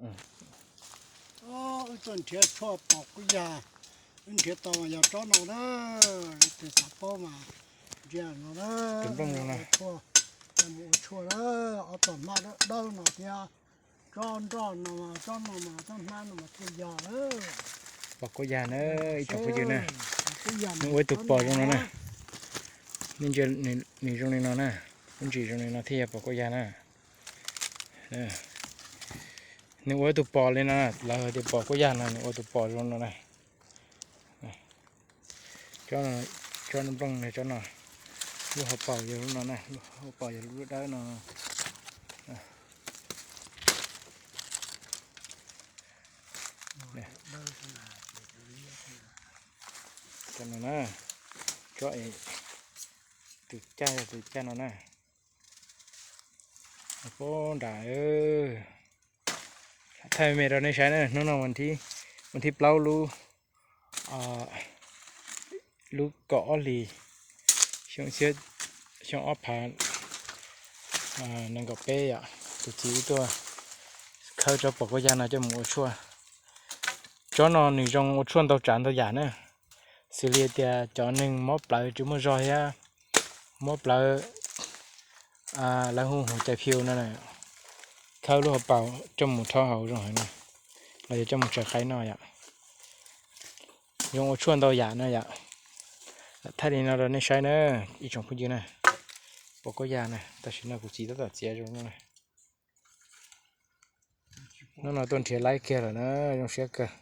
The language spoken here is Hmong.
Wb tuaj nrhiav tshuaj pom kuj yog, wb nrhiav tau mas yog tsob no na, leej twg xav paub mas ntsia no na, tshuaj, mus ua tshuaj na, ob tog hmab dawb dawb no thiab, tsob nroj no, tsob no mas tsob hmab no mas kuj yog na. Pom kuj yog na, ib tsoom phooj ywg na, nws ua ib tug pos zoo no na, nej ntsia nws zoo li no na, lub ntsis zoo li no thiaj yog pom kuj yog na. Nws ua ib tug pos li no, lawv hais tias pom kuj yog no, nws ua tus pos zoo no na. Tsob nplooj no, tsob no, lub hauv paus yog lub no na, lub hauv paus yog lub dawb no. Tsob no na, tsob es tus caj yog tus caj no na. Pab nram, thaij me rau nej saib na, hnub no vas thib plaub lub, lub kaum ob hlis, xyoo ob phav nees nkaum peb yom, tus txiv wb tuaj khawb tsob pom kuj yog no coj mus ua tshuaj. Tsob no nws zoo ua tshuaj ntau tsav ntau yam na, xws li tias cov neeg mob plawv tsis muaj zog thiab mob plawv, lawv hu hauv cai phiu no, khawb lub hauv paus coj mus rhaub haus zoo heev na, los yog coj mus tsaws qaib noj yom. Zoo ua tshuaj ntau yam no yom. Thaij li no rau nej saib na, ib tsoom phooj ywg na, pom kuj yog na, tam sim no kuv txiv tab tom txiav zoo no na. Hnub no tuaj nrhiav laib kiag lawm na, zoo siab kawg.